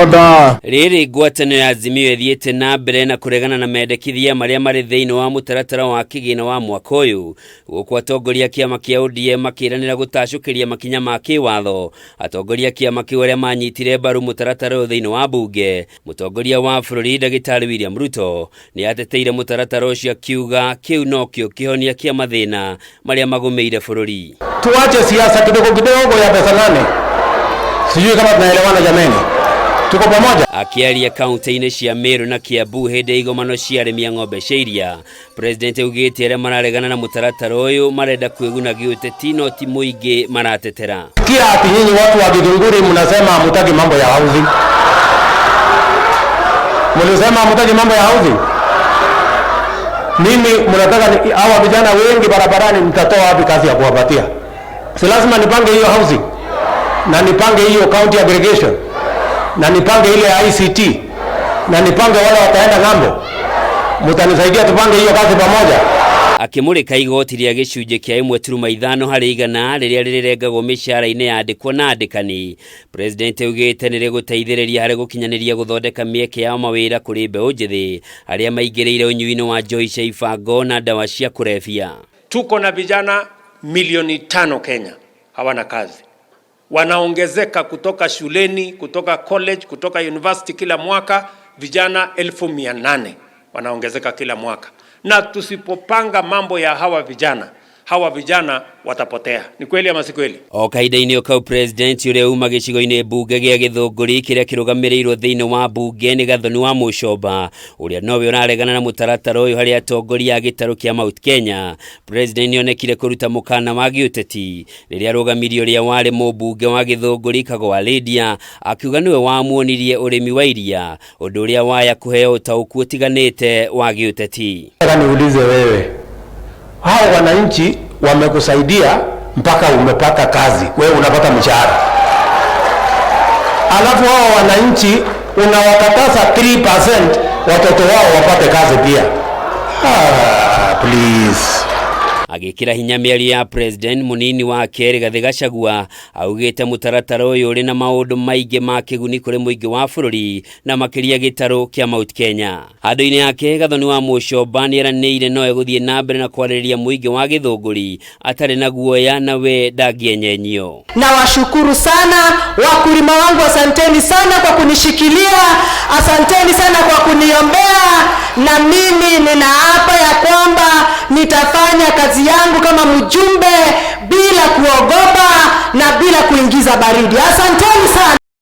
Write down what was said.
Order. Rĩrĩ ngwatanĩro ya Azimio ĩthiĩte na mbere na kũregana na mendekithia marĩa marĩ thĩinĩ wa mũtaratara wa kĩgĩna wa mwaka ũyũ, gũkũ atongoria a kĩama kĩa ODM makĩranĩra gũtacũkĩria makinya ma kĩwatho atongoria a kĩama kĩu arĩa manyitire mbaru mũtaratara ũyũ thĩinĩ wa mbunge. Mũtongoria wa bũrũri Ndagĩtarĩ William Ruto nĩ ateteire mũtaratara ũcio akiuga kĩu nokĩo kĩhonia kĩa mathĩna marĩa magũmĩire bũrũri. Tuache siasa kidogo kidogo ya pesa nane. Sijui kama tunaelewana jameni. Tuko pamoja. Akĩaria kaunti-inĩ cia Meru na Kiambu hĩndĩ ya igomano cia arĩmi a ng'ombe cia iria, President augĩte arĩa mararegana na mũtaratara ũyũ marenda kwĩguna gĩũteti no ti mũingĩ maratetera. Kia ati nyinyi watu wa Githunguri mnasema hamutaki mambo ya housing. Mlisema hamutaki mambo ya housing. Mimi mnataka hawa vijana wengi barabarani, mtatoa wapi kazi ya kuwapatia? Si lazima nipange hiyo housing na nipange hiyo county aggregation na nipange ile ICT na nipange wale wataenda ng'ambo. Mtanisaidia tupange hiyo kazi pamoja? Akĩmũrĩka igoti rĩa gĩcunjĩ kĩa 1.5 harĩ igana rĩrĩa rĩrengagwo mĩcara-inĩ ya andĩkwo na andĩkani, President augĩte nĩ rĩgũteithĩrĩria harĩ gũkinyanĩria gũthondeka mĩeke ya mawĩra kũrĩ mbeũ njĩthĩ arĩa maingĩrĩire ũnyui-inĩ wa njohi cia ibango na ndawa cia kũrebia. Tuko na vijana milioni 5 Kenya hawana kazi, wanaongezeka kutoka shuleni, kutoka college, kutoka university kila mwaka, vijana 800,000 wanaongezeka kila mwaka, na tusipopanga mambo ya hawa vijana, hawa vijana watapotea. Ni kweli ama si kweli? O kahinda-inĩ o kau, President ũrĩa uma gĩcigo-inĩ mbunge gĩa Gĩthũngũri kĩrĩa kĩrũgamĩrĩirwo thĩinĩ wa mbunge nĩ Gathoni wa Mũcomba, ũrĩa nowe ũraregana na mũtaratara ũyũ harĩ atongoria a gĩtarũ kĩa Mount Kenya, President nĩonekire kũruta mũkana wa gĩũteti rĩrĩa arũgamirie ũrĩa warĩ mũmbunge wa Gĩthũngũri Kago wa Lydia, akiuga nĩwe wamuonirie ũrĩmi wa iria, ũndũ ũrĩa waya kũheo ũtaũku ũtiganĩte wa gĩũteti. Nataka niulize wewe, hao wananchi wamekusaidia mpaka umepata kazi, wewe unapata mshahara, alafu hao wananchi unawakataza 3% watoto wao wapate kazi pia. Ah, please. Agĩkĩra hinya mĩario ya President, mũnini wake Rigathĩ Gachagua augĩte mũtaratara ũyũ ũrĩ na maũndũ maingĩ ma kĩguni kũrĩ mũingĩ wa bũrũri na makĩria gĩtarũ kĩa Mount Kenya. Handũ-inĩ yake, Gathoni wa Mũcomba nĩeranĩire no egũthiĩ na mbere na kwarĩrĩria mũingĩ wa Gĩthũngũri atarĩ na guoya na we ndangĩenyenyio. Nawashukuru sana wakulima wangu, asanteni sana kwa kunishikilia, asanteni sana kwa kuniombea, na mimi ninaapa ya kwamba nitafanya kazi yangu kama mjumbe bila kuogopa na bila kuingiza baridi. Asanteni sana.